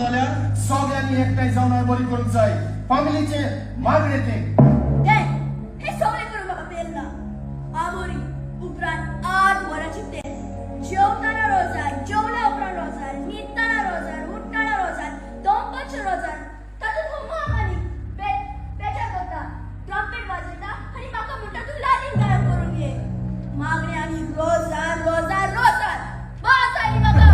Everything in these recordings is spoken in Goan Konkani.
जाल्यार सगळ्यांनी एकठांय जावन बरी करूंक जाय. फामिलीचें मागणें तें. हे सगळें करून म्हाका पेल ना. आमोरी उपरांत 8 वरांची तेल, जेवताना रोजार, जेवल्या उपरांत रोजार, न्हिदताना रोजार, उठताना रोजार, दनपारचें रोजार, तातूंत होमवर्क आनी पेचार करता, ट्रम्पेट वाजयता आनी म्हाका म्हणटा तूं लातीन गायन करून घे. मागणें आनी रोजार रोजार रोजार बास आनी म्हाका.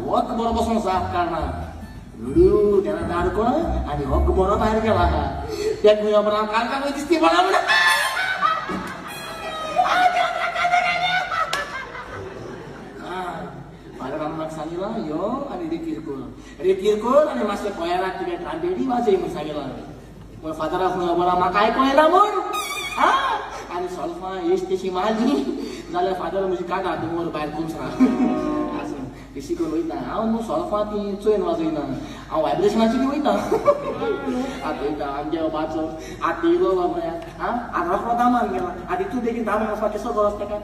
हक बरो बसून साफ काडना रडू तेन्ना दार कोण आनी हक बरो भायर गेला तेका खंय काल दिसती पडा म्हणून फाल्यां रामनाक सांगिलां यो आनी रेतीर कर, रेतीर कर आनी मातशें कोयराक तुगे ट्रांपेटी वाजय म्हूण सांगिलां. पूण फादराक खंय खबर म्हाका आयको येना म्हूण आनी सोल्फां एश तेशी मारली जाल्यार फादर म्हजी काडा दोंगर भायर कोमसां आसूं तेशी करून वयता हांव न्हू सोल्फां ती चोयन वाजयना, हांव वायब्रेशनाची ती वयता. आतां वयता आमगे बाचो आतां येयलो बाबा आं आतां रोखडो दामान गेला. आतां तूं बेगीन दामान वचपा कसो गरज ताका?